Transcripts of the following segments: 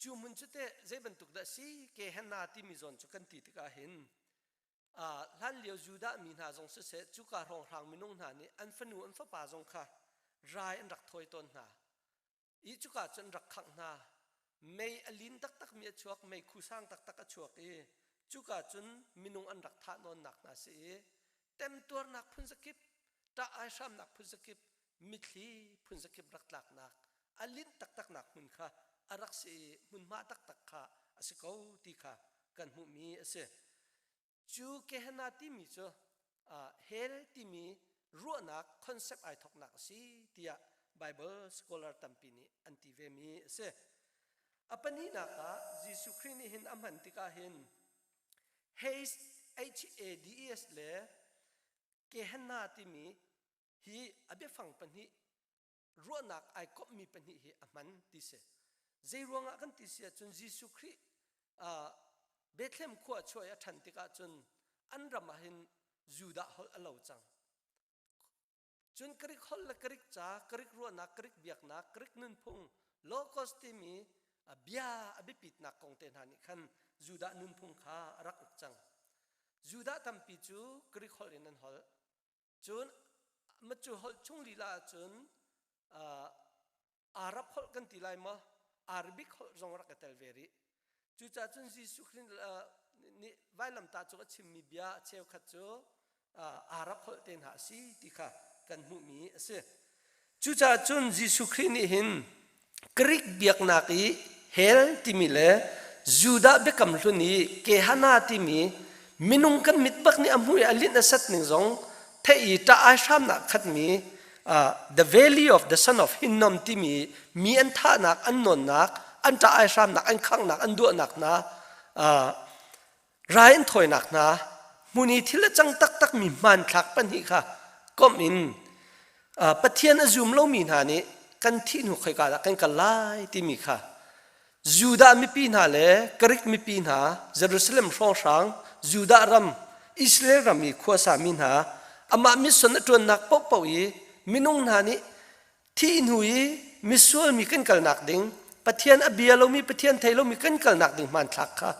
Cu hmun cu teh zei bantuk dah si Gehenna timi zawn cu kan ti tikah hin hlanlio Judah mi hna zong siseh cuka hrawnghrang minung hna nih an fanu an fapa zong kha rai an rak thawi tawn hna. I cuka cun rak khangh hna. Mei a lin taktakmi a chuak, mei khu sang taktak a chuak i cuka cun minung an rak thah nawnnak hna si i temtuarnak phunzakip, ṭah aihramnak phunzakip, mithli phunzakip rak tlaknak, a linh taktaknak hmun kha a rak si i hmunhma taktak kha a si ko ti kha kan hmuhmi a si. Cu Gehenna timi cu hell timi ruahnak concept ai thawknak a si tiah Bible scholar tampi nih an ti vemi a si. A pahnihnak ah Jesuh Khrih nih hin a hman tikah hin Hades H-A-D-E-S le Gehenna timi hi a biafang pahnih ruahnak ai komhmi pahnih hi a hman ti si. Zei ruangah kan ti si ahcun Jesuh Khrih Bethlehem khua chuah i a ṭhan tikah cun an ram ah hin Judah holh a lo cang. Cun Greek holh le Greek ca, Greek ruahnak, Greek biaknak, Greek nunphung, Logos timi bia a biapitnak kong te hna nih khan Judah nunphung kha a rak uk cang. Judah tampi cu Greek holh in an holh. Cun cu holh chung lila ahcun Arab holh kan ti lai maw? Arabic holh zong rak i tel ve rih. Cucaah cun Jesuh Khrih nih vailamtah cung a chimmi bia cheukhat cu Arab holh te hna a si ti kha kan hmuhmi a si. Cucaah cun Jesuh Khrih nih hin Greek biaknak i hell timi le Judah biakam hlun i Kehana timi minung kan mit bak nih a hmuh i a linh a sat ning zong theih i ṭah ai hramnak khatmi the valley of the son of Hinnom timi mi an thahnak an nawnnak an ṭah ai hramnak an khanghnak an duahnak hna rai an thawinak hna hmun i thil a cang taktakmi hmanthlak pahnih kha komh in Pathian a zum lomi hna nih kan thih hnu khoika dah kan kal lai timi kha Judah mipi hna le Greek mipi hna Jerusalem hrawnghrang Judah ram Israel ram i khuasa mi hna amah mission a ṭuannak paohpaoh i minung hna nih Thih hnu i misual mi kan kalnak ding, Pathian a bia lomi, Pathian thei lomi kan kalnak ding hmanthlak kha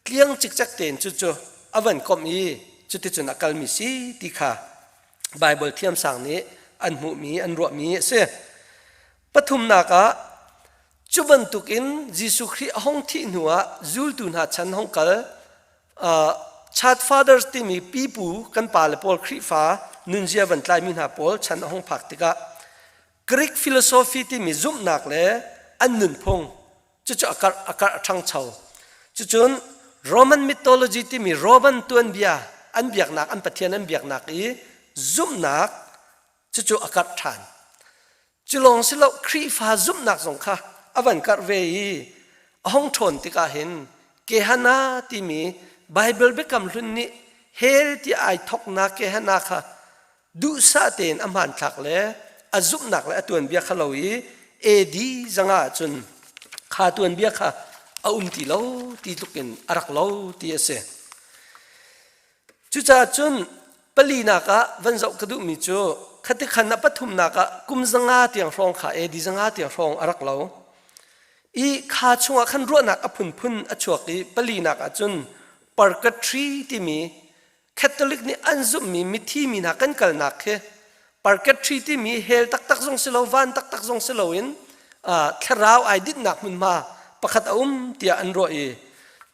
tliang cikcek tein cucu a van komh i cuticun a kalmi si ti kha Baibal thiamsang nih an hmuhmi, an ruahmi a si. Pathumnak ah cu bantukin Jesuh Khrih a hung thih hnu ah zultu hna chan hung kal Church Fathers timi pipu kan pale pawl Khrihfa nunzia van tlaimi hna pawl chan a hung phak tikah Greek philosophy timi zumhnak le an nunphung cucu a karh a karh a ṭhangcho. Cucun Roman mythology timi Roman tuanbia an biaknak an pathian an biaknak i zumhnak cucu a karh ṭhan. Cu lawng si lo Khrihfa zumhnak zong kha a van karh ve i a hung ṭhawn tikah hin Kehana timi Baibal biakam hlun nih hell ti ai thawknak Kehana kha duhsah tein a hmanthlak le a zumhnak le a tuanbia kha lo i AD zanga ahcun kha tuanbia kha a um ti lo ti tluk in a rak lo ti a si. Cucaah cun palinak ah van zoh ka duhmi cu khatikhan ah pathumnak ah kum zanga tiang hrawng kha AD zanga tiang hrawng a rak lo. I kha chungah khan ruahnak a phunphun a chuak i palinak ah cun purgatory timi Catholic nih an zumhmi mithi mi hna kan kalnak khi purgatory timi hell taktak zong si lo van taktak zong si loin thlarau ai dinhnak hmunhma pakhat a um tiah an ruah i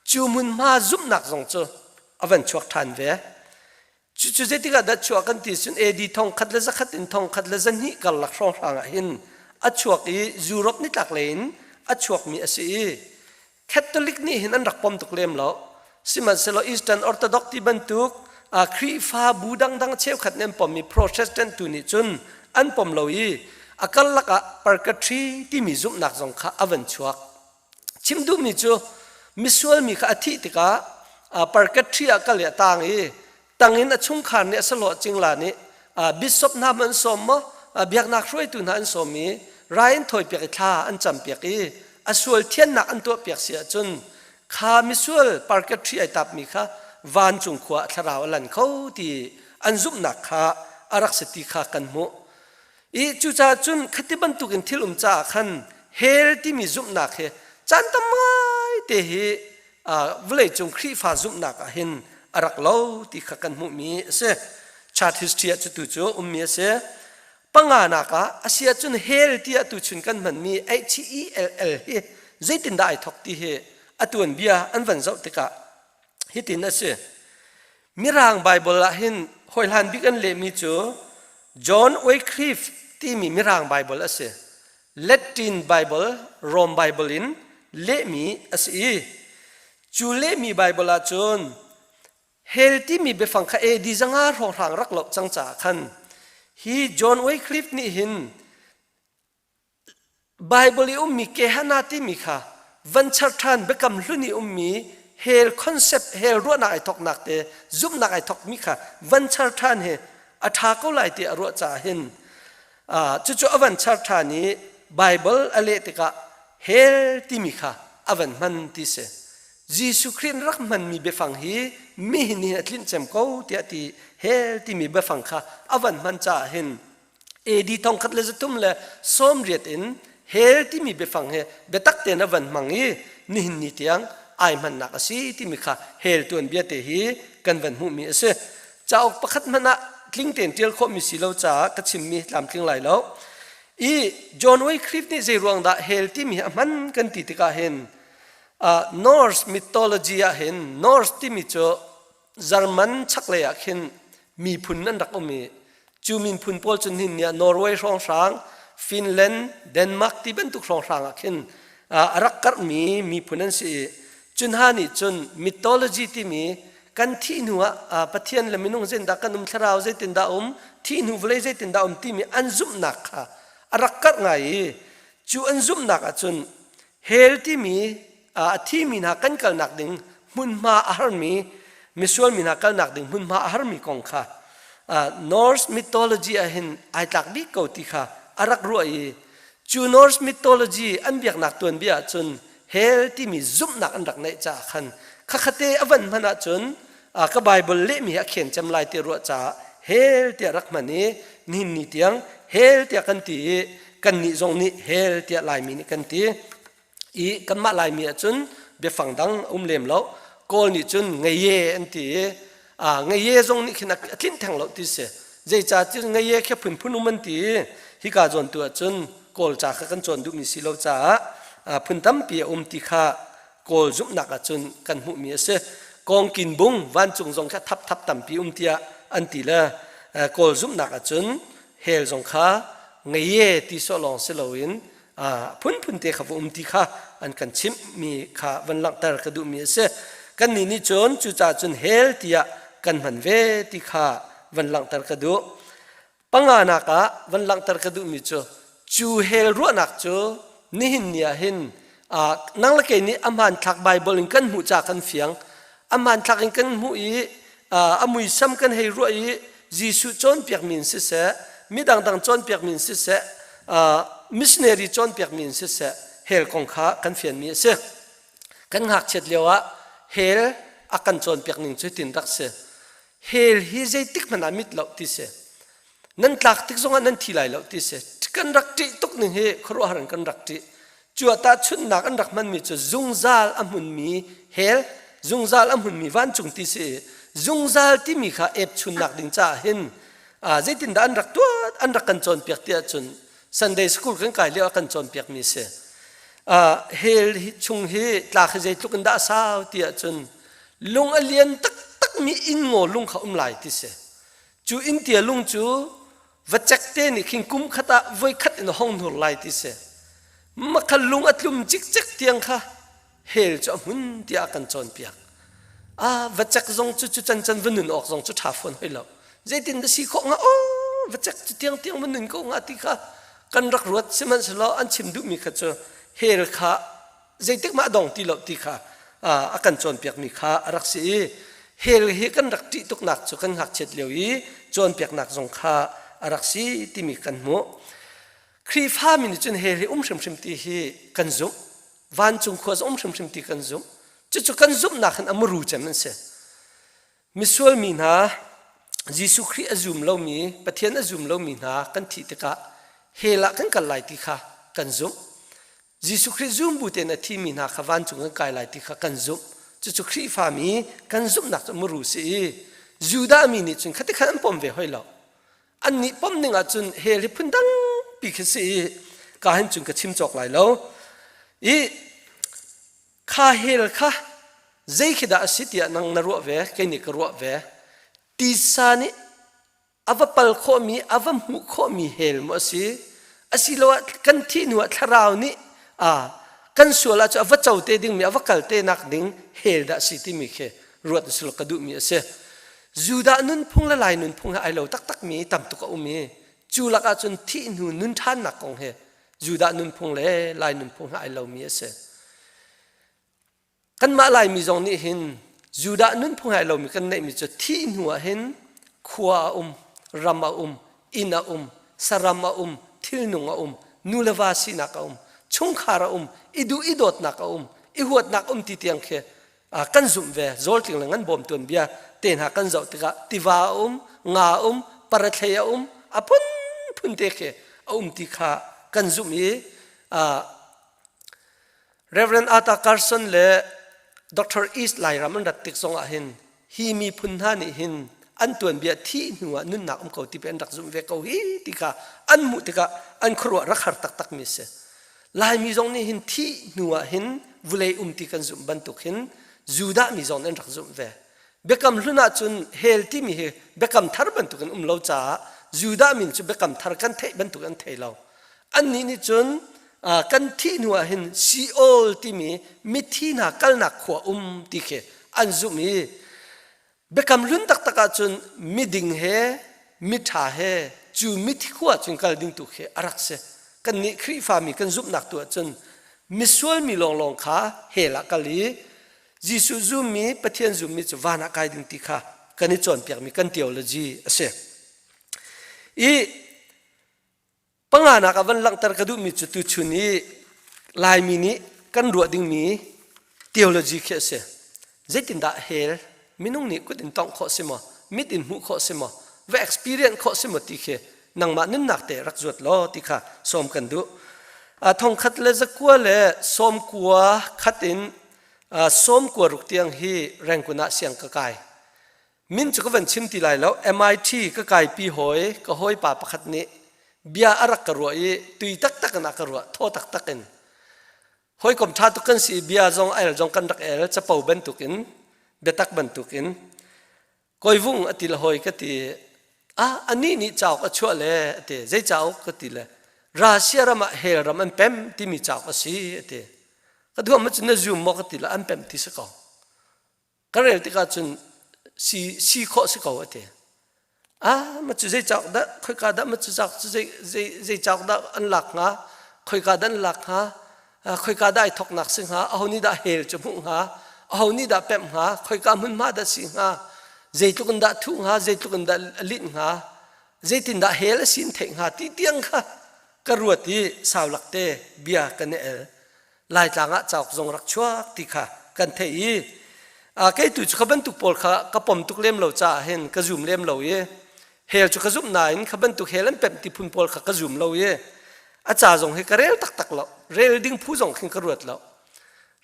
cu hmunhma zumhnak zong cu a van chuak ṭhan ve. Cucu zeitikah dah chuah kan ti cun AD 1100 in 1102 karlak hrawnghrang ah hin a chuak i Europe nitlak lei in a chuakmi a si i Catholic nih hin an rak pom tuk lem lo. Sihmanhsehlaw Eastern Orthodox ti bantuk Khrihfa bu dangdang cheukhat nih an pommi Protestant tu nih cun an pom lo i a karlak ah purgatory timi zumhnak zong kha a van chuak. Chim duhmi cu misual mi kha a thih tikah purgatory ah kal i a tang i tangin a chungkhar nih a sahlawh cingla nih bishop hna an sawm maw biaknak hruaitu hna an sawm i rai an thawipiak i thla an campiak i a sual thiannak an tuahpiak si ahcun kha misual purgatory ai tapmi kha vancung khua thlarau a lan kho ti an zumhnak kha a rak si ti kha kan hmuh. I cucaah cun khati bantukin thil um caah khan hell timi zumhnak hi Caan tam ngai te hi vawleicung Khrihfa zumhnak ah hin a rak lo ti kha kan hmuhmi a si. Church history ah cutu cu ummi a si. Panganak ah a si ahcun hell tiah tuchun kan hmanmi H-E-L-L hi zeitindah ai thok ti hi a tuanbia an van zoh tikah hitin a si. Mirang Bible ah hin hawihlan bik an lehmi cu John Wycliffe timi Mirang Bible a si. Latin Bible, Rome Bible in lehmi a si i cu lehmi Bible ah cun hell timi biafang kha AD zanga hrawnghrang rak loh cang caah khan hi John Wycliffe nih hin Baibal i ummi Kehana timi kha van char ṭhan biakam hlun i ummi hell concept hell ruahnak ai thawknak te zumhnak ai thawkmi kha van char ṭhan hi a ṭha ko lai ti a ruah caah hin cucu a van char ṭhan i Baibal a leh tikah hell timi kha a van hman ti si. Jesuh Khrih rak hmanmi biafang hi mi hin hin a tlinh cem ko tiah ti hell timi biafang kha a van hman caah hin AD 1380 in hell timi biafang hi biatak tein a van hmang i nihin ni tiang ai hmannak a si timi kha hell tuanbia te hi kan van hmuhmi a si. Cauk pakhat hmanh ah tling tein ṭial khawhmi si lo caah ka chimmi tlamtling lai lo. I John Wycliffe nih zei ruang dah hell timi hi a hman kan ti tikah hin Norse mythology ah hin Norse timi cu German chaklei ah khin miphun an rak um i cu miphun pawl cu nihin ni ah Norway hrawnghrang, Finland, Denmark ti bantuk hrawnghrang ah khin a rak karhmi miphun an si i cu hna nih cun mythology timi kan thih hnu ah Pathian le minung zeitindah kan um thlarau zeitindah um thih hnu vawlei zeitindah um timi an zumhnak kha a rak karh ngai i cu an zumhnak ahcun hell timi a thimi hna kan kalnak ding hmunhma a harmi misual mi hna kalnak ding hmunhma a harmi kong kha Norse mythology ah hin ai tlak bik ko ti kha a rak ruah i cu Norse mythology an biaknak tuanbia ahcun hell timi zumhnak an rak neih caah khan khakhate a van hman ahcun ka Bible lehmi hi a khen cem lai ti ruah caah hell tiah rak hman i nihin ni tiang hell tiah kan ti i kannih zong nih hell tiah Laimi nih kan ti. I kanmah Laimi ahcun biafang dang a um lem lo. Kawl nih cun ngeiye an ti i ngeiye zong nih khin a tlinh theng lo ti si. Zeicah ti ngeiye khi phunphun um an ti i hika zawn tu ahcun Kawl ca kha kan cawn duhmi si lo caah phun tampi a um ti kha Kawl zumhnak ahcun kan hmuhmi a si. Kawngkin bung vancung zong kha thapthap tampi um tiah an ti le Kawl zumhnak ahcun hell zong kha ngeiye ti sawh lawng si loin phunphun te kha va um ti kha an kan chimhmi kha van langhter ka duhmi a si. Kannih nih cun cucaah cun hell tiah kan hman ve ti kha van langhter ka duh. Panganak ah van langhter ka duhmi cu cu hell ruahnak cu nihin ni ah hin nang le kei nih a hmanthlak Bible in kan hmuh ca kan fiang. A hmanthlak in kan hmuh i a muisam kan hei ruah i Jesuh cawnpiakmi in siseh mi dangdang cawnpiakmi in siseh missionary cawnpiakmi in siseh hell kong kha kan fianmi a si. Kan ngakchiat lio ah hell a kan cawnpiak ning cu tin rak si. Hell hi zeitik hmanh ah mit lo ti si. Nan tlak tik zongah nan thi lai lo ti si. Kan rak ṭih tuk ning hi khuaruahhar in kan rak ṭih. Cu ah tahchunhnak an rak hmanmi cu zungzal a hmunmi hell, zungzal a hmunmi vancung ti si. Zungzal timi kha epchunnak ding caah hin zeitindah an rak tuah an rak kan cawnpiak ti ahcun Sunday school kan kai lio ah kan cawnpiakmi si. Hell chung hi tlak hi zeitluk in dah a sau ti ahcun lung a lian taktakmi inn ngaw lung kha um lai ti si. Cu inntia lung cu vacek te nih khin kum khat ah voi khat in a hong hnur lai ti si. Makhal lung a tlum cikcek tiang kha hell cu a hmun tiah a kan cawnpiak. Ah, vacek zong cu cu can can va nun awk zong cu ṭha fawn hoi lo. Zeitin dah si khawh hnga? Oh, vacek cu tiang tiang va nun ko hnga ti kha kan rak ruat sihmanhsehlaw an chim duhmi kha cu hell kha zeitik mah dong ti lo ti kha a kan cawnpiakmi kha a rak si i hell hi kan rak ṭih tuknak cu kan ngakchiat lio i cawnpiaknak zong kha a rak si timi kan hmuh. Khrihfa mi nih cun hell hi um hrimhrim ti hi kan zumh. Vancung khua um hrimhrim ti kan zumh. Cucu kan zumhnak hin a muru cem an si. Misual mi hna Jesuh Khrih a zum lomi Pathian a zum lomi hna kan thih tikah hell ah kan kal lai ti kha kan zumh. Jesuh Khrih zum bu tein a thimi hna kha vancung kan kai lai ti kha kan zumh. Cucu Khrihfami kan zumhnak cu muru si i Judah mi nih cun khati khan an pom ve hoi lo. Annih pom ning ahcun hell hi phun dangpi khi si i ka hin cun ka chim cawk lai lo. I kha hell kha zei khi dah a si tiah nang na ruah ve, kei nih ka ruah ve. Tisa nih a va pal khawhmi a va hmuh khawhmi hell maw a si asiloah kan thih hnu ah thlarau nih a kan sual ahcun a va co te dingmi a va kal te nak ding hell dah si timi khi ruat usilo ka duhmi a si Judah nunphung le Lai nunphung he ai lo taktakmi tam tuk a um i cu lakah cun thih hnu nun ṭhannak kong he Judah nunphung le Lai nunphung he ai lomi a si Kanmah Laimi zong nih hin Judah nunphung hai lomi kan neihmi cu thih hnu ah hin khua a um, ram a um, inn a um, saram a um, thilnung a um, nu le va sinak a um, chungkhar a um, i duh i dawtnak a um, i huatnak um ti tiang khi kan zumh ve. Zawltling le ngan bawm tuanbia te hna kan zoh tikah tiva a um, nga a um, parathlei a um, a phunphun te khi a um ti kha kan zumh i Reverend Arthur Carson le Dr. East Lairam an rat tik zong ah hin hi miphun hna nih hin an tuanbia thih hnu ah nunnak um ko ti pe an rak zumh ve ko hi ti kha an hmuh tikah an khuaruah rak har taktak mi si. Laimi zong nih hin thih hnu ah hin vulei um ti kan zumh bantuk hin Judah mi zong nih an rak zumh ve. Biakam hlun ah cun hell timi hi biakam thar bantuk in um lo caah Judah min cu biakam thar kan theih bantuk an thei lo. Annih nih cun kan thih hnu ah hin Sheol timi mithi hna kalnak khua um ti khi an zumh i biakam hlun taktak ahcun miding he miṭha he cu mithi khua cun kal ding tu khi a rak si. Kannih Khrihfami kan zumhnak tu ahcun misual mi lawnglawng kha hell ah kal i Jesuh zummi Pathian zummi cu van ah kai ding ti kha kan i cawnpiakmi kan theology a si. I Panganak ah van langhter ka duhmi cu tuchun i Laimi nih kan ruah dingmi theology khi a si. Zeitindah hell minung nih kut in tongh khawh si maw, mit in hmuh khawh si maw, va experience khawh si maw ti khi nangmah nunnak te rak zuat law ti kha sawm kan duh. Thongkhat le zakua le sawmkua khat in sawmkua ruk tiang hi Rangoon ah siang ka kai. Min cu ka van chim ti lai lo. MIT ka kaipi hawi, ka hawipa pakhat nih bia a rak ka ruah i tui taktak in a ka ruah, thaw taktak in. Hawikom ṭha tuk kan si i bia zong el zong kan rak el, capo bantukin, biatak bantukin. Kawivung a ti le hawi ka ti, ah anih nih cauk a chuah le a ti, zei cauk ka ti le, Russia ram ah hell ram an pem timi cauk a si a ti. Ka duam ma cu na zum maw ka ti le an pem ti si ko. Ka rel tikah cun si si khawh si ko a ti. Ah, ma cu zei cauk dah, khoika dah ma cu cauk cu zei zei zei cauk dah an lak hnga, khoika dah an lak hnga, khoika dah ai thoknak si hnga, aho nih dah hell cu hmuh hnga, aho nih dah pemh hnga, khoika hmunhma dah si hnga, zeitluk in dah thuh hnga, zeitluk in dah linh hnga, zeitin dah hell a si in theih hnga ti tiang kha ka ruat i sau lakte bia kan i el. Laitlang ah cauk zong rak chuak ti kha kan theih i kei tu cu kha bantuk pawl kha ka pom tuk lem lo caah hin ka zum lem lo i hell cu ka zumh nain kha bantuk hell an pemh ti phun pawl kha ka zum lo i a ca zong hi ka rel taktak lo rel ding phu zong khin ka ruat lo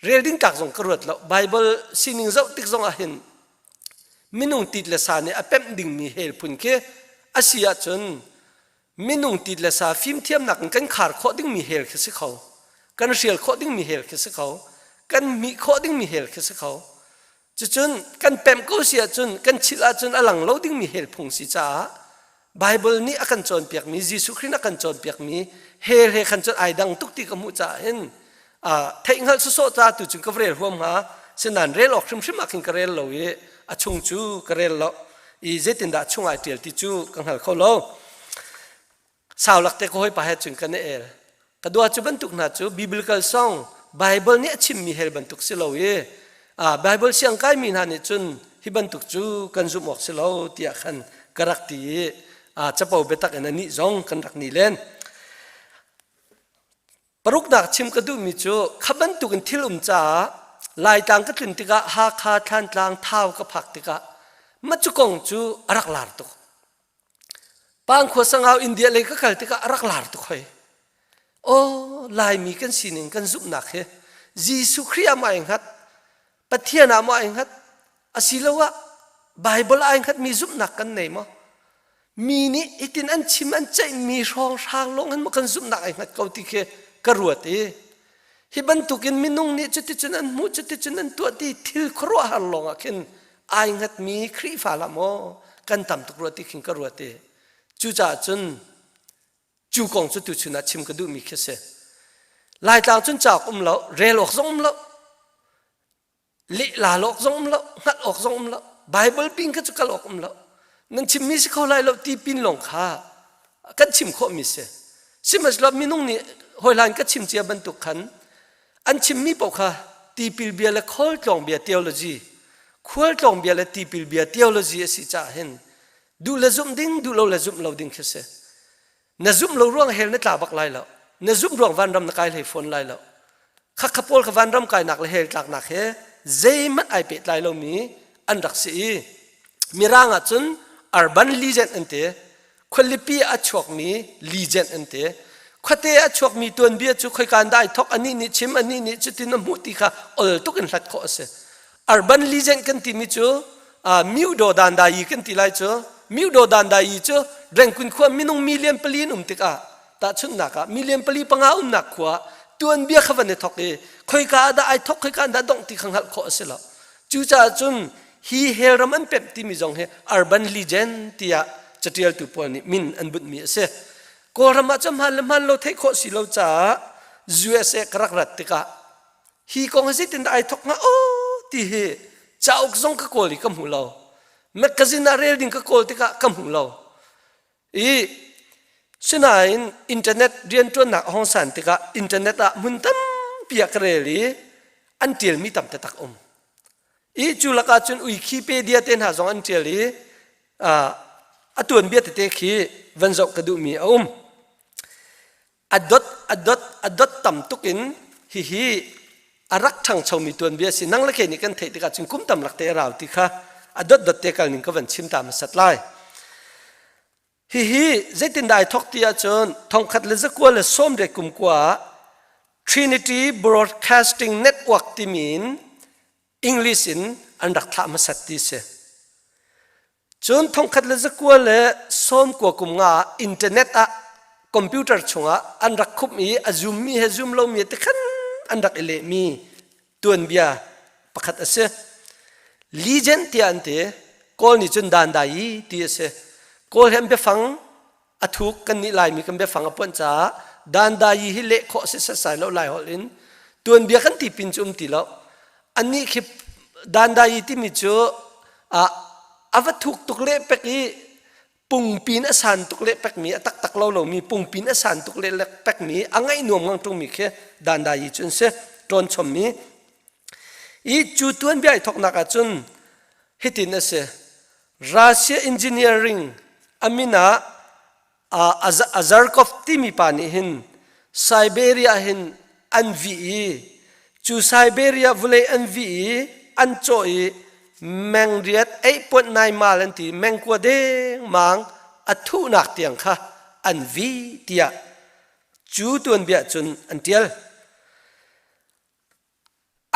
rel ding tlak zong ka ruat lo Bible sining zoh tik zong ah hin minung tit le sa nih a pemh dingmi hell phun khi a si ahcun Minung tit le sa fimthiamnak in kan khar khawh dingmi hell khi si kho. Kan hrial khawh dingmi hell khi si kho. Kan mih khawh dingmi hell khi si kho. Cucun kan pemh ko si ahcun kan chilh ahcun a lang lo dingmi hell phung si caah Bible nih a kan cawnpiakmi Jesuh Khrih nih a kan cawnpiakmi hell he khan cun ai dang tuk ti ka hmuh caah hin theihhngalh sawsawh ca tu cun ka rel huam hnga sinain rel awk hrimhrim ah khin ka rel lo i a chung cu ka rel lo i zeitindah chung ai ṭial ti cu ka hngal kho lo sau lakte ka hawipa he cun kan i el ka dua cu bantuk hna cu biblical song Bible nih a chimmi hel bantuk si lo i Bible siang kaimi hna nih cun hi bantuk cu kan zumh awk si lo tiah khan ka rak ti i capo biatak in anih zong kan rak ni len Paruknak chim ka duhmi cu kha bantukin thil um caah Laitlang ka tlun tikah Hakha, Thlantlang, Thau ka phak tikah mah cu kong cu a rak lar tuk. Pangkhua Sangau India lei ka kal tikah a rak lar tuk hoi. Aw Laimi kan sining kan zumhnak hi Jesuh Khrih ah maw ai hngat Pathian ah maw ai hngat asiloah Bible ai hngatmi zumhnak kan nei maw? Mi nih hitin an chim an ceihmi hrawnghrang lawng hin maw kan zumhnak ai hngat ko ti khi ka ruat i hi bantukin minung nih cuticun an hmuh cuticun an tuah ti thil khuaruahhar lawng ah khin ai hngatmi Khrihfa lah maw kan tam tuk rua ti khin ka ruat i cucaah cun Cu kong cu tuchun ah chim ka duhmi khi a si. Laitlang cun cauk um lo, rel awk zong um lo, lehla awk zong um lo, hngalh awk zong um lo, Bible pin kha cu kal awk um lo. Nan chimmi si kho lai lo ti pin lawng kha kan chim khawhmi si. Sihmanhsehlaw minung nih hawihlan ka chim cia bantuk khan an chimmi paoh kha tipil bia le khualtlawng bia theology khualtlawng bia le tipil bia theology a si caah hin duh le zumh ding duh lo le zumh lo ding khi si na zumh lo ruang hell na tla bak lai lo na zumh ruang vanram na kai hlei fawn lai lo khakha pawl kha vanram kainak le hell tlaknak he zeihmanh ai pehtlai lomi an rak si i mirang ah cun urban legend an ti khualipi a chuakmi legend an ti khuate a chuakmi tuanbia cu khoika in dah ai thok anih nih chim anih nih cutin a hmuh ti kha ol tuk in hlat khawh a si Urban legend kan timi cu Myodaw Dandayi kan ti lai cu Myodaw Dandayi cu Rangoon khua minung million pali an um tikah tahchunhnak ah million pali panga umnak khua tuanbia kha van i thok i khoika ah dah ai thok khoika ah dah dongh ti kha hngalh khawh a si lo. Cucaah cun hi hell ram an pemh timi zong hi urban legend tiah catialtu pawl nih min an bunhmi a si. Kawlram ah cun hmaan le hmaan lo theih khawh si lo caah USA ka rak rat tikah hi kong hi zeitindah ai thok hnga aw ti hi cauk zong ka kawl i ka hmu lo magazine ah rel ding ka kawl tikah ka hmu lo i sinain internet rianṭuannak a hong san tikah internet ah hmun tampi ah ka rel i an ṭialmi tam taktak um i cu lakah cun Wikipedia te hna zong an ṭial i a tuanbia tete khi van zoh ka duhmi a um A dot a dot a dot tam tuk in hihi a rak ṭhangchomi tuanbia a si. Nang le kei nih kan theih tikah cun kum tam lak te a rau ti kha a dot dot te kal ning ka van chim ta hmasat lai. Hihi zeitindah ai thok ti ahcun thongkhat le zakua le sawmriat kum kua ah Trinity Broadcasting Network timi in English in an rak thlah hmasat ti si. Cun thongkhat le zakua le sawmkua kum nga ah internet ah computer chungah an rak khumh i a zummi he zum lomi he tikhan an rak i lehmi tuanbia pakhat a si. Legend tiah an ti. Kawl nih cun dandayi ti a si. Kawl he an biafang a thuk kan nih Laimi kan biafang a puanh caah dandayi hi leh khawh si setsai lo Lai holh in tuanbia kan ti pin cu um ti lo. Annih khi dandayi timi cu a va thuk tuk leh pek i pungpin a san tuk leh pekmi a taktak lo lomi pungpin a san tuk leh pekmi a ngaih nuam ngang ṭungmi khi dandayi cu an si ṭawn chommi i cu tuanbia i thawknak ahcun hitin a si Russia engineering a min ah Azarkov timi pa nih hin Siberia hin an vih i cu Siberia vawlei an vih i an cawh i mengriat eipuanh nai mal an ti mengkua dengmang a thuhnak tiang kha an vih tiah cu tuanbia cun an ṭial.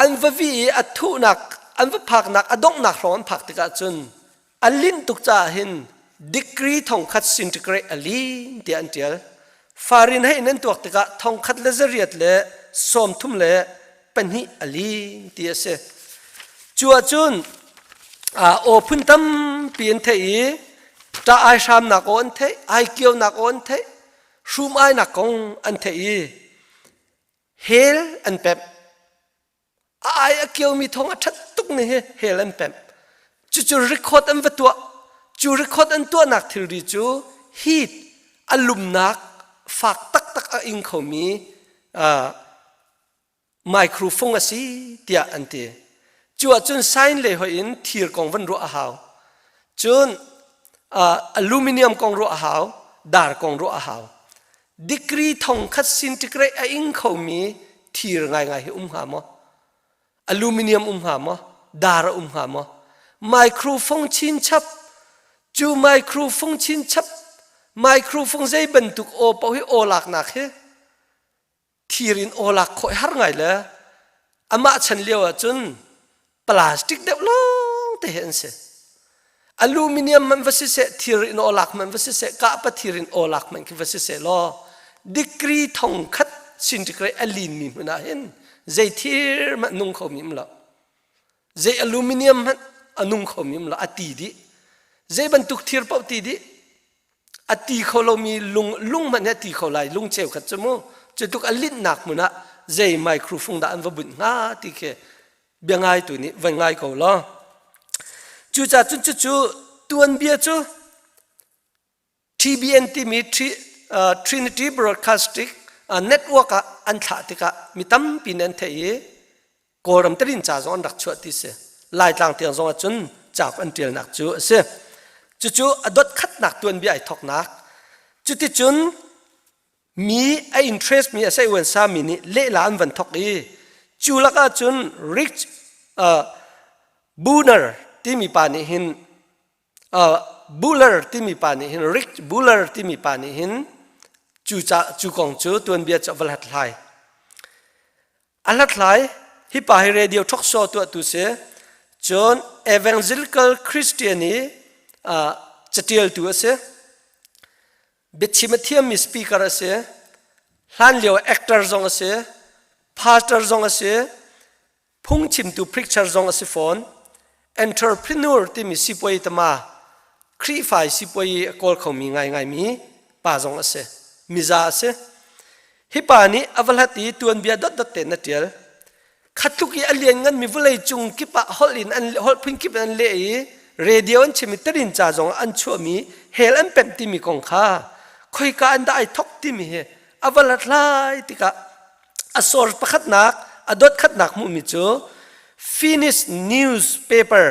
An va vih i a thuhnak an va phaknak a donghnak hrawng an phak tikah cun a linh tuk caah hin degree thongkhat centigrade a lin tiah an ṭial. Fahrenheit in an tuak tikah thongkhat le zariat le sawmthum le pahnih a lin ti a si. Cu ahcun aw phun tampi an theih i ṭah ai hramnak aw an theih, ai kionak aw an theih, hrum ainak kong an theih i Hell an pemh. A ai a kiomi thawng a ṭhat tuk ni hi hell an pemh. Cucu record an va tuah. Cu record an tuahnak thilri cu heat a lumnak fak taktak a ing khomi uh, microphone a si tiah an ti. Cu ahcun sign lei hoih in thir kong van ruah a hau. Cun uh, aluminium kong ruah a hau, dar kong ruah a hau. Degree thong khat centigrade a ing khomi thir ngaingai hi um hnga maw? Aluminium um hnga maw? Dar a um hnga maw? Microphone chinchap cu microphone chinchap microphone zei bantuk aw paoh hi aw laknak hi. Thir in aw lak khawh har ngai le amah chan lio ah cun plastic deuh lawng te hi an si. Aluminium man va si seh, thir in aw lak man va si seh, kahpa thir in aw lak man khi va si seh law degree thong khat centigrade a lin mi hmun ah hin zei thir hmanh nung kho mi um lo. Zei aluminium hmanh a nung kho mi um lo, a ti dih. Zei bantuk thir paoh ti dih. A ti kho lomi lung lung hmanh hi a ti kho lai lung cheukhat cu mu cu tluk a linhnak hmun ah zei microphone dah an va bunh hnga ti khi bia ngaitu nih van ngai ko law cucaah cun cucu tuanbia cu TBN timi Trinity Broadcasting Network ah an thlah tikah mi tampi nih an theih i Kawlram tarin ca zong an rak chuah ti si. Laitlang tiang zong ah cun cauk an ṭialnak cu a si. Cucu a dot khatnak tuanbia ai thawknak. Cuticun mi a interest mi a sei uan sa mi nih lehla an van thawk i cu lakah cun Rich uh, Buhner timi pa nih hin uh, Buller timi pa nih hin Rick Buller timi pa nih hin cu ca cu kong cu tuanbia cu a va hlathlai. A hlathlai. Hi pa hi radio talk show tuahtu si. Cun Evangelical Christian i uh, catialtu a si. Biachim a thiammi speaker a si. Hlan lio actor zong a si. Pastor zong a si. Phungchimtu preacher zong a si fawn. Entrepreneur timi sipuai tama Khrihfa sipuai a kawl khomi ngaingaimi pa zong a si. Miza a si. Hi pa nih a va hlat i tuanbia dotdot tein a ṭial. Khatluk i a liannganmi vawlei cung kip ah holh in an holh phun kip in an leh i radio an chim i tarin ca zong an chuahmi hell an pemh timi kong kha khoika an dah ai thok timi hi a va hlathlai tikah a source pakhatnak a dot khatnak hmuhmi cu Finnish newspaper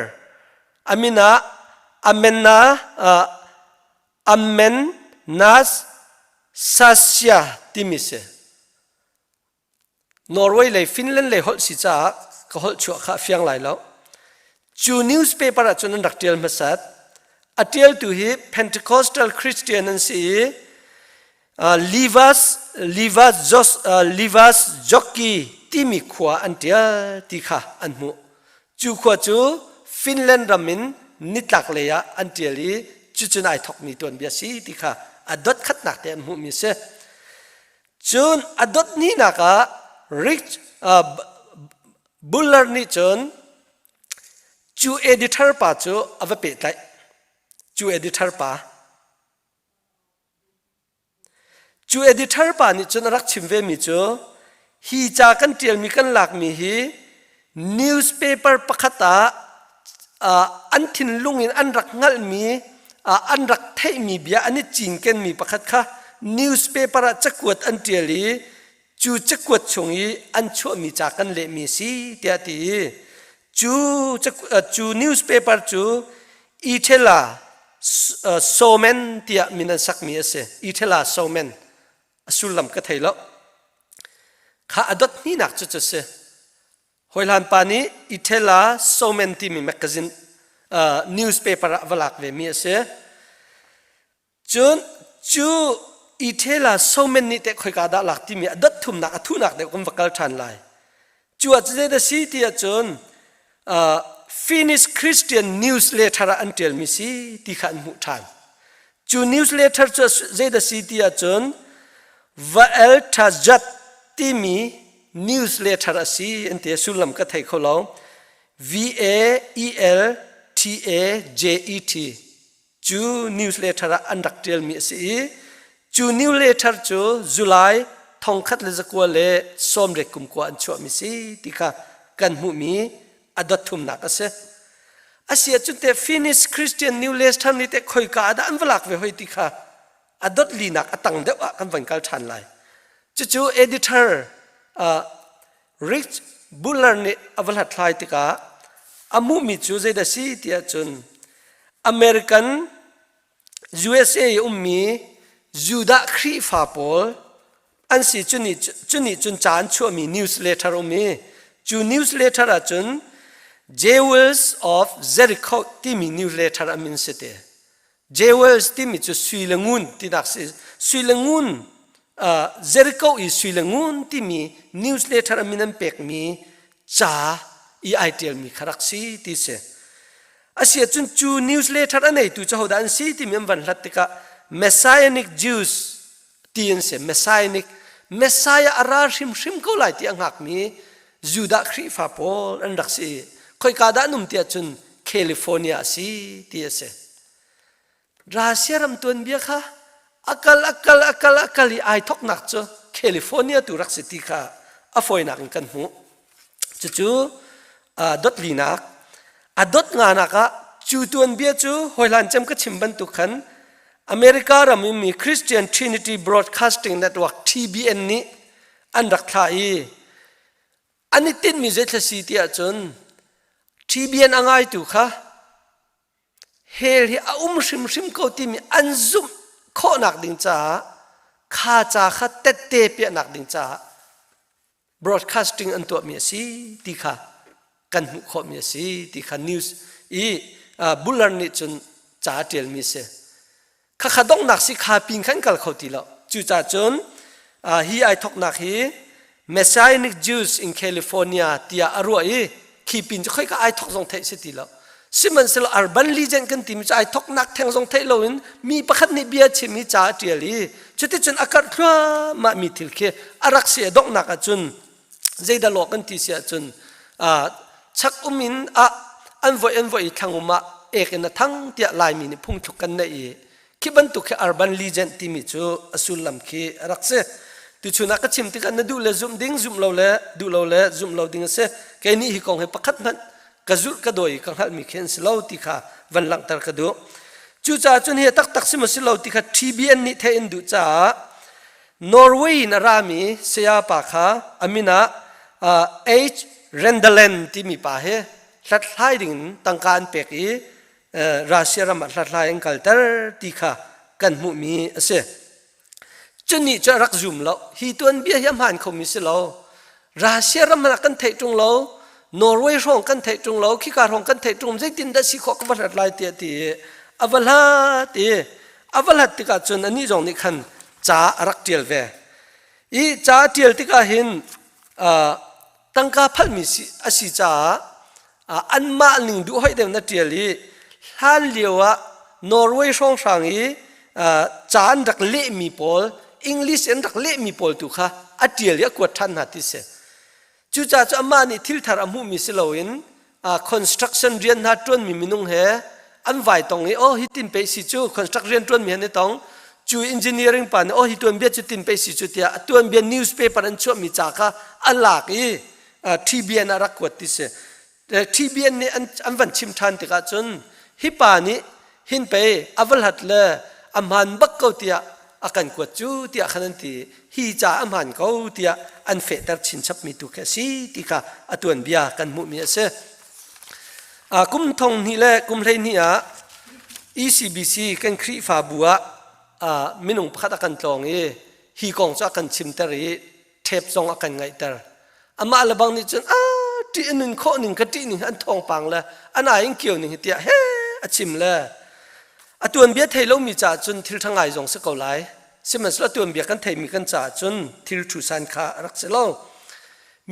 a min ah Amenna uh, Ammen Nas Sassia timi si. Norway lei Finland lei holh si caah ka holh chuah kha a fiang lai lo. Cu newspaper ah cun an rak ṭial hmasat. A ṭialtu hi Pentecostal Christian an si i uh, Livas Livas Jos, uh, Livas Joki timi khua an ṭial ti kha an hmuh. Cu khua cu Finland ram in nitlak lei ah an ṭial i cucun ai thawkmi tuanbia si ti kha a dot khatnak te an hmuhmi a si. Cun a dot hnihnak ah Rich uh, Buller nih cun cu editor pa cu a va pehtlaih. Cu editor pa Cu editor pa nih cun a rak chim vemi cu hi ca kan ṭialmi kan lakmi hi newspaper pakhat ah uh, an thinlung in an rak hngalhmi uh, an rak theihmi bia an i cinkenmi pakhat kha newspaper ah cakuat an ṭial i cu cakuat chung i an chuahmi ca kan lehmi a si tiah ti i cu cu newspaper cu Ithela Somen tiah min an sakmi a si. Ithela Somen a sullam ka thei lo. Kha a dot hninak cu cu si. Hawihlan pa nih Ithela Somen timi magazine uh, newspaper ah va lak ve mi a si. Cun cu Ithela Somen nih teh khoika dah lak timi a dot thumnak a thunak deuh kan va kal ṭhan lai. Cu ah zei dah si ti ahcun uh, Finnish Christian newsletter ah an ṭialmi si ti kha an hmuh ṭhan. Cu newsletter cu zei dah si ti ahcun Vaeltajat timi newsletter a si an ti sullam ka thei kho lo. V A E L T A J E T cu newsletter ah an rak ṭialmi a si i cu newsletter cu July 1990 kum kua an chuahmi si ti kha kan hmuhmi a dot thumnak a si. A si ahcun te Finnish Christian newsletter nih teh khoika ah dah an va lak ve hoi ti kha a dot linak a tang deuh ah kan van kal ṭhan lai. Cucu editor uh, Rich Buller nih a va hlathlai tikah a hmuhmi cu zeidah si ti ahcun American USA i ummi Judah Khrihfa pawl an si cu nih cun ca an chuahmi newsletter um i cu newsletter ahcun Jewels of Jericho timi newsletter a min si te. Jewels timi cu sui le ngun tinak si. Sui le ngun. Jericho i sui le ngun timi newsletter a min an pekmi ca i ai ṭialmi kha rak si ti si. Asi ahcun cu newsletter a neitu cu hodah an si timi an van hlat tikah Messianic Jews ti an si. Messianic Messiah a ra hrimhrim ko lai ti a hngakmi Judah Khrihfa pawl an rak si. Khoika dah an um ti ahcun California a si ti a si. Russia ram tuanbia kha a kal a kal a kal a kal i ai thoknak cu California tu rak si ti kha a fawinak in kan hmuh. Cucu dot linak a dot nganak ah cu tuanbia cu hawihlan cem ka chim bantuk khan America ram in mi Christian Trinity Broadcasting Network TBN nih an rak thlah i an i tinhmi zeithla si ti ahcun TBN a ngaitu kha Hell hi a um hrimhrim ko timi an zumh khawhnak ding caah kha ca kha tette piahnak ding caah broadcasting an tuahmi a si ti kha kan hmuh khawhmi a si ti kha news i Buller nih cun ca a ṭialmi a si. Khakha donghnak si kha pin khan kal kho ti lo. Cucaah cun hi ai thoknak hi Messianic Jews in California tiah a ruah i khi pin cu khoika ai thok zong theih si ti lo. Sihmanhsehlaw urban legend kan timi cu ai thoknak theng zong theih loin mi pakhat nih bia chim i ca a ṭial i cuticun a karh thluahmah mi thil khi a rak si a donghnak ahcun zeidah lawh kan ti si ahcun chak um in ah an voi an voi i thlang um ah ek in a thang tiah Laimi nih phungthluk kan neih i khi bantuk khi urban legend timi cu a sullam khi a rak si. Tuchun ah ka chim tikah na duh le zumh ding zumh lo le duh lo le zumh lo ding a si. Kei nih hi kong hi pakhat hmanh ka zulh ka dawi ka hngalhmi khi an si lo ti kha van langhter ka duh. Cucaah cun hi taktak si maw si lo ti kha TBN nih theih an duh caah Norway in a rami saya pa kha a min ah H. Rendalen timi pa hi hlathlai dingin tangka an pek i Russia ram ah hlathlai an kalter ti kha kan hmuhmi a si. Cunih cu a rak zum lo. Hi tuanbia hi a hmaan khomi si lo. Russia ram ah kan theih ṭung lo. Norway hrawng kan theih ṭung lo. Khika hrawng kan theih ṭung zeitin dah si khawh ka va hlat lai tiah ti i a va hlat i a va hlat tikah cun anih zong nih khan ca a rak ṭial ve. I ca a ṭial tikah hin tangka phalhmi a si caah anmah ning duh hoih deuh na ṭial i hlan lio ah Norway hrawnghrang i ca an rak lehmi pawl English an rak lehmi pawl tu kha a ṭial i a kuat ṭhan hna ti si. Cucaah cu amah nih thil thar a hmuhmi si loin construction rian hna ṭuanmi minung he an vai tong i oh hi tin pei si cu construction rian ṭuanmi han i tong cu engineering pa nih oh hi tuanbia cu tin pei si cu tiah a tuanbia newspaper an chuahmi ca kha a lak i TBN ah rak kuat ti si. TBN nih an van chim ṭhan tikah cun hi pa nih hin pei a va hlat le a hmaan bak ko tiah a kan kuat cu tiah khan an ti hi ca a hmaan ko tiah an fehter chinchapmi tu khi a si ti kha a tuanbia kan hmuhmi a si. Kum thong hnih le kum 12 ah ECBC kan Khrihfabu ah minung pakhat a kan tlawng i hi kong cu a kan chimter i ṭhep zong a kan ngaihter. Amah le bang nih cun a ṭih a nun khawh ning ka ṭih ning an thawngpang le an ai in kio ning hi tiah he a chim le a tuanbia thei lomi caah cun thil ṭha ngai zong si ko lai. Sihmanhsehlaw tuanbia kan theimi kan caah cun thil ṭhusan kha a rak si lo.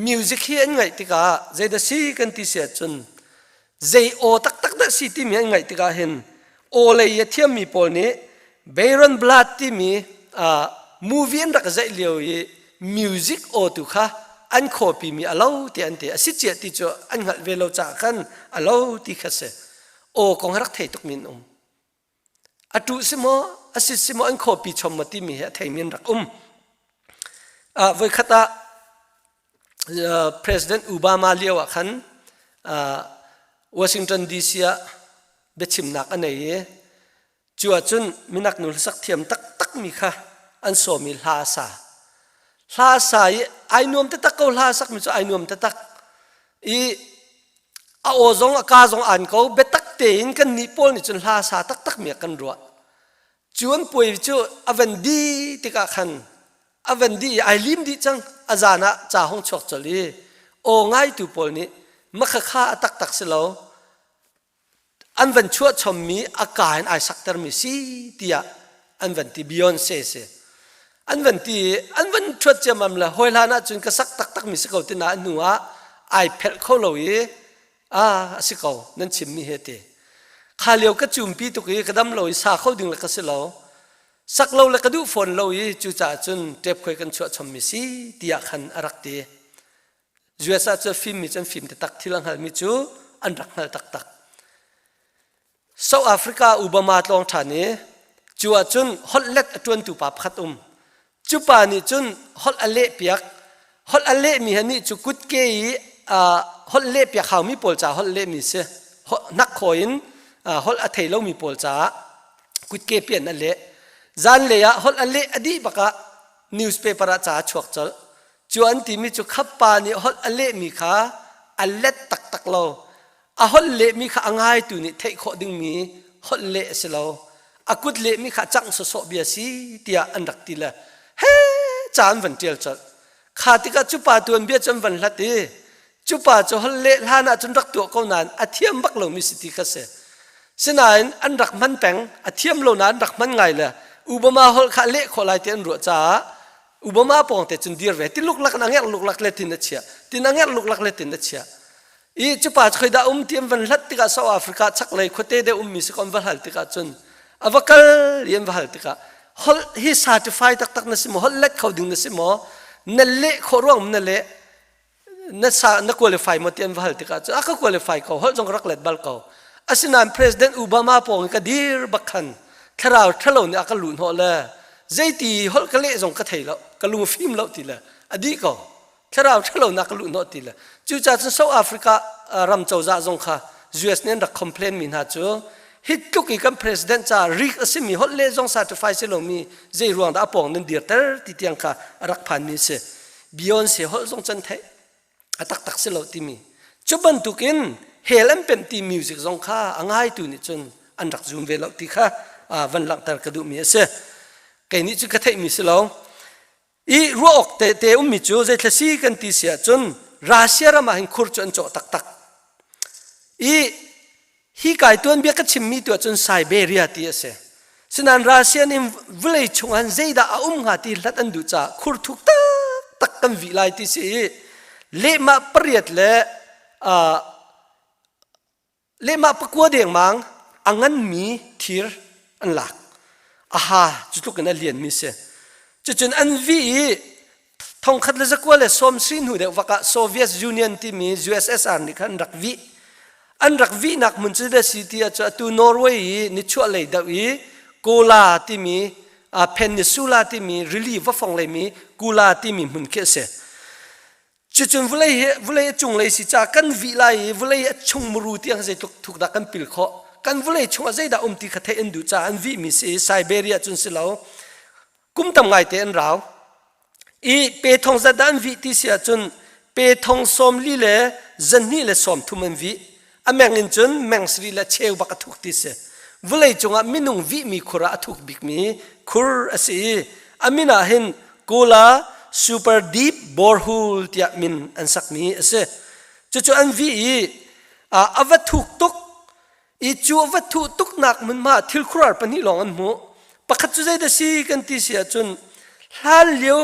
Music hi an ngaih tikah zeidah si kan ti si ahcun zei aw taktak dah si timi an ngaih tikah hin aw lei a thiammi pawl nih Baron Blood timi movie an rak zeih lio i music aw tu kha an copy mi a lo ti an ti a si ciah ti cu an hngalh ve lo caah khan a lo ti kha si aw kong rak thei tuk mi an um A ṭuh si maw, a sit si maw an khawpi chom maw timi hi a theimi an rak um. Voikhat ah President Obama lio ah khan Washington DC ah biachimnak a nei i cu ahcun minak nu hlasak thiam taktakmi kha an sawm i hla a sa. Hla a sa i ai nuam taktak ko hla a sakmi cu ai nuam taktak. I a aw zong a ka zong aan ko biatak tein kan nih pawl nih cun hla sa taktak mi ah kan ruah cu an puai cu a van di tikah khan a van di i ai lim dih cang a zan ah ca hong chuak colh i aw ngaitu pawl nih makhakha a taktak si lo an van chuah chommi a ka in ai saktermi si tiah an van ti Beyonce si. An van ti i an van ṭhuat ciammam le hawi hlan ahcun ka sak taktak mi si ko tina a hnu ah ai phelh kho lo i a a si ko nan chimmi he ti. Kha lio ka cumpi tuk i ka dam lo i sa kho ding le ka si lo. Sak lo le ka duh fawn lo i cucaah cun ṭep khoi kan chuah chommi si tiah khan a rak ti. US ah cu fimmi cu an fim taktak thil a hngalmi cu an rak hngal taktak. South Africa Obama tlawng ṭhan i cu ahcun holh let a ṭuantu pa pakhat um. Cu pa nih cun holh a leh piak. Holh a lehmi he nih cu kutke i holh leh piak haumi pawl caah holh lehmi si. Hnakhaw in holh a thei lomi pawl caah kutke pian a leh. Zanlei ah holh a leh a dih bakah newspaper ah ca a chuak colh. Cu an timi cu khap pa nih holh a lehmi kha a let taktak lo. A holh lehmi kha a ngaitu nih theih khawh dingmi holh leh a si lo. A kut lehmi kha cangh sawsawh bia si tiah an rak ti le he ca an van ṭial colh. Kha tikah cu pa tuanbia cu an van hlat i cu pa cu holh leh hlan ah cun rak tuah ko nain a thiam bak lomi si ti kha si. Sinain an rak hman peng, a thiam lo nain rak hman ngai le Obama holh kha a leh khawh lai ti an ruah caah Obama pawng te cun dir ve ti luklak in a ngerh luklak le tin a chiah tin a ngerh luklak le tin a chiah i cupa cu khoidah um ti an van hlat tikah South Africa chaklei khuate deuh ummi si ko an va hal tikah cun a va kal i an va hal tikah holh hi certify taktak na si maw holh let kho ding na si maw na leh khawh ruang na leh na sa na qualify maw ti an va hal tikah cun a ka qualify ko holh zong rak let bal ko asinain president Obama pawng i ka dir bak khan thlarau ṭhalo nih a ka luh hnawh le zeiti holh ka leh zong ka thei lo ka lung fim lo ti le a dih ko thlarau ṭhalo nak ka luh hnawh ti le cucaah cun South Africa ram cozah zong kha US nih an rak complain mi hna cu hi tluk i kan president ca rik a simi holh leh zong certify si lomi zei ruang dah a pawng nan dirter ti tiang kha a rak phanmi si Beyonce holh zong can theih a taktak si lo timi cu bantukin hell an pemh ti music zong kha a ngaitu nih cun an rak zum ve lo ti kha van langhter ka duhmi a si kei nih cun ka theihmi si lo i ruah awk te te ummi cu zeithla si kan ti si ahcun Russia ram ah hin khur cu an cawh taktak i Hi kai tuanbia ka chimmi tu ahcun Siberia ti a si. Sinain Russia nih vawlei chung ah zeidah a um hnga ti hlat an duh caah khur thuk taktak kan vih lai ti si i lehmah pariat le uh, lehmah pakua dengmang a nganmi thir an lak. Aha, cu tluk in a lianmi si. Cucun an vih i thongkhat le zakua le sawm sri hnu deuh vak ah Soviet Union timi USSR nih khan rak vih an rak vihnak hmun cu da si ti ah atu Norway i nichuah lei deuh i Kola timi Peninsula timi rili va fong leimi Kula timi hmun khi a si. Cucun vawlei hi vawlei a cunglei si caah kan vih lai i vawlei a chung muru tiang zeitluk thuk dah kan pil khawh. Kan vawlei chungah zeidah um ti kha theih an duh caah an vihmi si i Siberia cun si lo. Kum tam ngaite an rau. I pe thong zat dah an vih ti si ahcun pe thong sawm li le zahnih le sawm thum an vih. A meng in cun meng sarih le cheu bak a thuk ti si. Vawlei cungah minung vihmi khur ah a thuk bikmi khur a si i a min ah hin Kula Super Deep Borehole tiah min an sakmi a si. Cucu an vih i a va thuk tuk i cu a va thuh tuknak hmunhma thil khuaruahhar pahnih lawng an hmuh. Pakhat cu zeidah si kan ti si ahcun hlan lio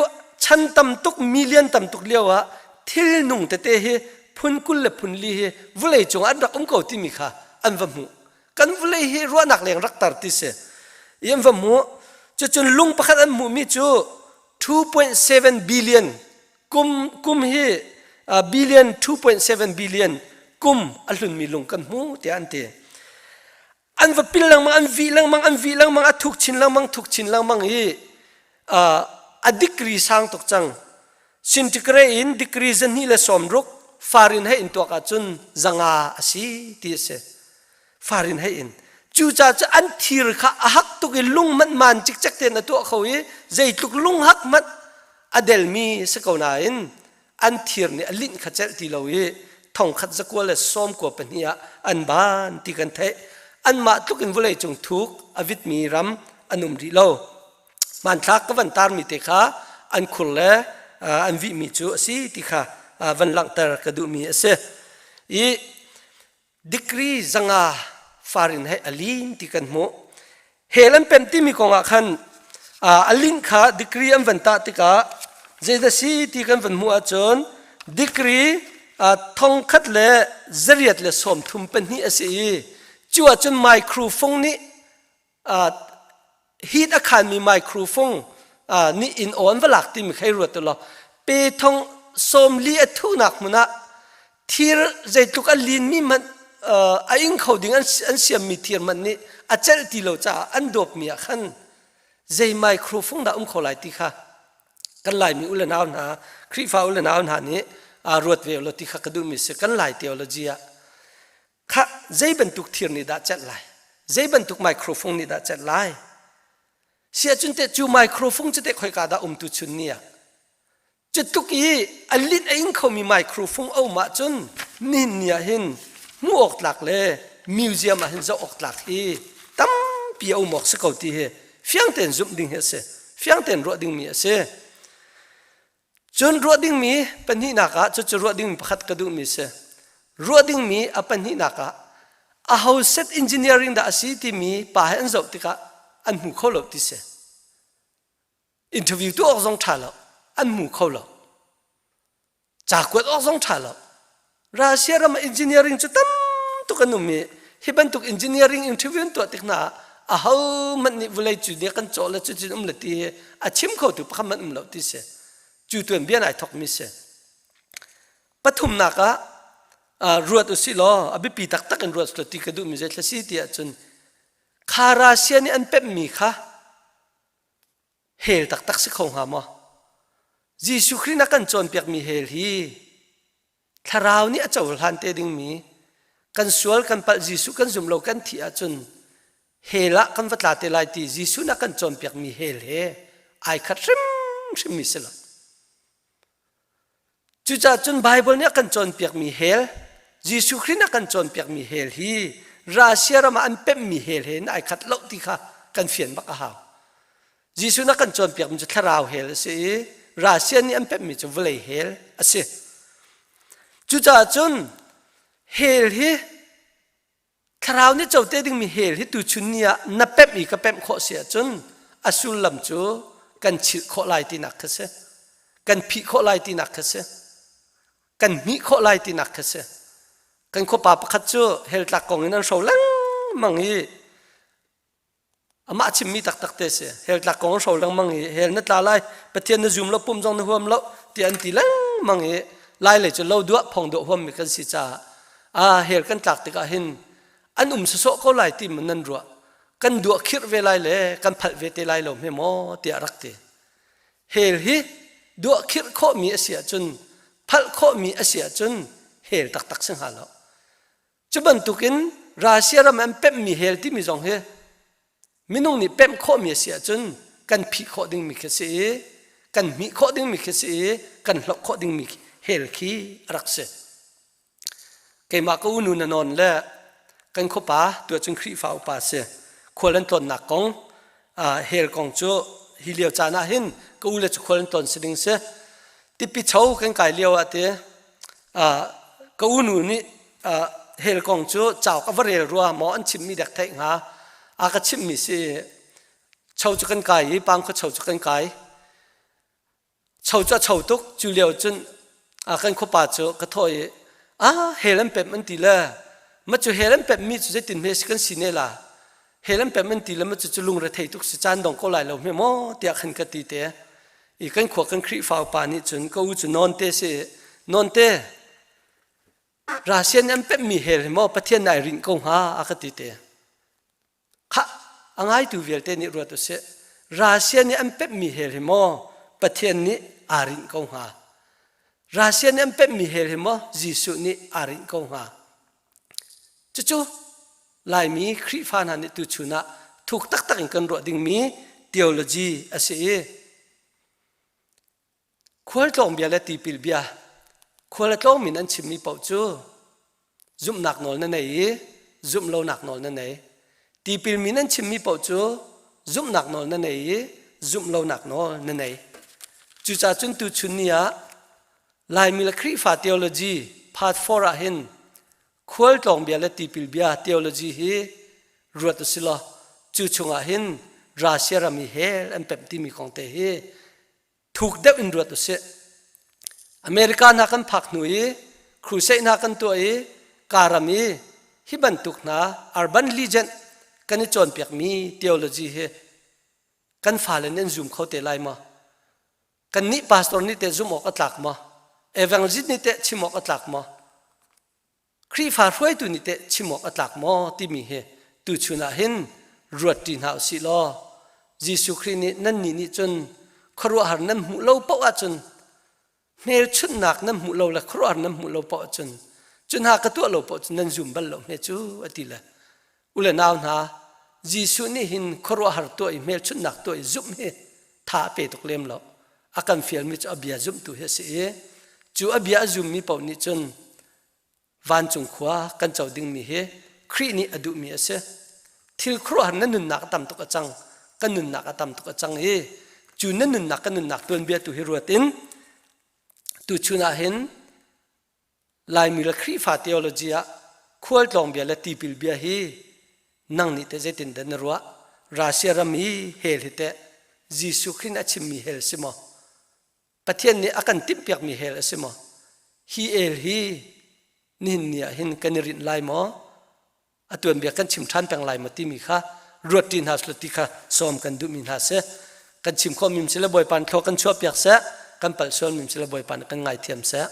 chan tam tuk million tam tuk lio ah thil nung tete hi phun 20 le phun li hi vawlei cung an rak um ko timi kha an va hmuh. Kan vawlei hi ruahnak leng rak tar ti si. I an va hmuh. Cucun lung pakhat an hmuhmi cu 2.7 billion kum kum hi billion 2.7 billion kum a hlunmi lung kan hmu tiah an ti an va pil lengmang an vih lengmang an vih lengmang a thuk chin lengmang thuk chin lengmang i a degree sang tuk cang centigrade in degree zahnih le sawm ruk farin hei in tuak ahcun zanga a si ti a si farin hei in cucaah cu an thir kha a hak tuk i lung hmanh man cikcek tein a tuah kho i zeitluk lung hak hmanh a delmi si ko nain an thir nih a linh kha celh ti lo i thongkhat zakua le sawmkua pahnih ah an ban ti kan theih anmah tluk in vawlei cung thuk a vitmi ram an um rih lo hmanthlak ka van tarmi te kha an khur le an vihmi cu a si ti kha van langhter ka duhmi a si i degree zanga far in hei a lin ti kan hmuh. Hell an pemh timi kong ah khan. A link kha degree an van tah tikah zeidah si ti kan van hmuh ahcun degree thongkhat le zariat le 34 a si i cu ahcun microphone nih heat a khanmi microphone nih in aw an va lak timi kha i ruat u law pe thong 40 a thuhnak hmun ah thir zeitluk a linmi hmanh a ing kho ding an siammi thir hmanh nih a celh ti lo caah an dawpmi ah khan zei microphone dah um kho lai ti kha kan Laimi u le nau hna Khrihfa u le nau hna nih ruat ve lo ti kha ka duhmi si kan Lai theology ah kha zei bantuk thir nih dah celh lai zei bantuk microphone nih dah celh lai siahcun teh cu microphone cu teh khoika dah um tu chun ni ah Cutluk i a linh a ing khomi microphone a um ahcun nihin ni ah hin hmuh awk tlak le museum ah hin zoh awk tlak hi tampi a um awk si ko ti hi fiang tein zumh ding hi a si. Fiang tein ruah dingmi a si. Cun ruah dingmi pahnihnak ah cucu ruah dingmi pakhat ka duhmi si. Ruah dingmi a pahnihnak ah aho set engineering dah a si timi pa he an zoh tikah an hmu kho lo ti si. Interview tuah awk zong ṭha lo an hmu kho lo ca kuat awk zong ṭha lo Russia ram ah engineering cu tam tuk an um i hi bantuk engineering interview an tuah tik hna ah aho hmanh nih vulei cu nih kan cawh le cutin um le ti hi a chim khotu pakhat hmanh um lo ti si cu tuanbia nai thokmi si pathumnak ah ruat usih law a biapi taktak in ruat ti ka duhmi zei thla si ti ahcun kha Russia nih an pemhmi kha Hell taktak si kho hnga maw? Jesuh Khrih na kan cawnpiakmi hell hi thlarau nih a cohlan te dingmi kan sual kan palh Jesuh kan zum lo kan thih ahcun hell ah kan va tla te lai ti Jesuh na kan cawnpiakmi hell he ai khat hrimhrimmi si lo. Cucaah cun Baibal nih a kan cawnpiakmi hell, Jesuh Khrih nih a kan cawnpiakmi hell hi Russia ram ah an pemhmi hell he ai khat lo ti kha kan fian bak a hau. Jesuh nih a kan cawnpiakmi cu thlarau hell a si i Russia nih an pemhmi cu vawlei hell a si. Cucaah cun hell hi Thlarau nih co te dingmi hell hi tuchun ni ah na pemh i ka pemh khawh si ahcun a sullam cu kan chilh khawh lai tinak kha si. Kan phih khawh lai tinak kha si. Kan hmih khawh lai tinak kha si. Kan khuapa pakhat cu hell tlak kong in an hro lengmang i Amah chimmi taktak te si. Hell tlak kong hro lengmang i hell na tla lai, Pathian na zum lo, pum zong na huam lo ti an ti lengmang i lai lei cu lo duah phong duah huammi kan si caah ah hell kan tlak tikah hin an um sawsawh ko lai ti man nan ruah. Kan duah khirh ve lai le kan phalh ve te lai lo hme maw tiah rak ti. Hell hi duah khirh khawhmi a si ahcun phalh khawhmi a si ahcun hell taktak si hnga lo. Cu bantukin Russia ram an pemhmi hell timi zong hi minung nih pemh khawhmi a si ahcun kan phih khawh dingmi khi a si i kan hmih khawh dingmi khi a si i kan hloh khawh dingmi hell khi a rak si. Keimah ka unu na nawn le kan khuapa tuahcun Khrihfa upa si khual an tlawnnak kong hell kong cu hi lio caan ah hin ka u le cu khual an tlawn si ding si. Tipi cho kan kai lio ah ti ka unu nih hell kong cu cauk a va rel rua maw an chimmi dek theih hnga a ka chimmi si cho cu kan kai i pangkhua cho cu kan kai cho cu a cho tuk cu lio cun kan khuapa cu ka thawh i ah hell an pemh an ti le ma cu hell an pemh mi cu zeitin hme si kan si ne la hell an pemh an ti le ma cu cu lungre thei tuk si caan dong ko lai lo hme maw tiah khan ka ti te i kan khua kan Khrihfa upa nih cun ka u cu non te si non te Russia nih an pemhmi hell hi maw Pathian nih ai rinh ko hnga a ka ti te. Khah a ngaitu vialte nih ruat usih. Russia nih an pemhmi hell hi maw Pathian nih aa rinh ko hnga. Russia nih an pemhmi hell hi maw Jesuh nih aa rinh ko hnga. Cucu Laimi Khrihfa hna nih tuchun ah thuk taktak in kan ruah dingmi theology a si i Khualtlawng bia le tipil bia khual a tlawngmi nan chimmi paoh cu zumhnak nawl na nei i zumh lonak nawl na nei. Tipil mi nan chimmi paoh cu zumhnak nawl na nei i zumh lonak nawl na nei. Cucaah cun tuchun ni ah Laimi le Khrihfa theology part 4 ah hin khualtlawng bia le tipil bia theology hi ruat u si law cu chungah hin Russia ram i hell an pemh timi kong te hi thuk deuh in ruat usih. America hna kan phak hnu i crusade hna kan tuah i karam i hi bantuk hna urban legend kan i cawnpiakmi theology hi kan fale nih an zum kho te lai maw? Kannih pastor nih teh zumh awk a tlak maw? Evangelist nih teh chim awk a tlak maw? Khrihfa hruaitu nih teh chim awk a tlak maw timi hi tuchun ah hin ruat ṭi hna usih law Jesuh Khrih nih nannih nih cun khuaruahhar nan hmuh lo paoh ahcun hmelchunhnak nan hmuh lo le khuaruahhar nan hmuh lo paoh ahcun cu hna ka tuah lo paoh cun nan zum bal lo hme cu a ti le u le nau hna Jesuh nih hin khuaruahhar tuah i hmelchunhnak tuah i zumh hi tha a pe tuk lem lo a kan fialmi cu a bia zumhtu hi a si i cu a bia a zummi paoh nih cun vancung khua kan co dingmi hi Khrih nih a duhmi a si. Thil khuaruahhar na nunnak a tam tuk a cang, kan nunnak a tam tuk a cang i cu na nunnak kan nunnak tuanbia tu hi ruat in tuchun ah hin Laimi le Khrihfa theology ah khualtlawng bia le tipil bia hi nang nih teh zeitin dah na ruah? Russia ram i hell hi teh Jesuh Khrih nih a chimmi hell si maw? Pathian nih a kan timhpiakmi hell a si maw? Hi el hi nihin ni ah hin kan i rinh lai maw? A tuanbia kan chim ṭhan peng lai maw timi kha ruat ṭi hna selaw ti kha sawm kan duhmi hna si. Kan chim khawhmi si le Bawipa nih thlua kan chuahpiak seh, kan palh sualmi si le Bawipa nih kan ngaithiam seh.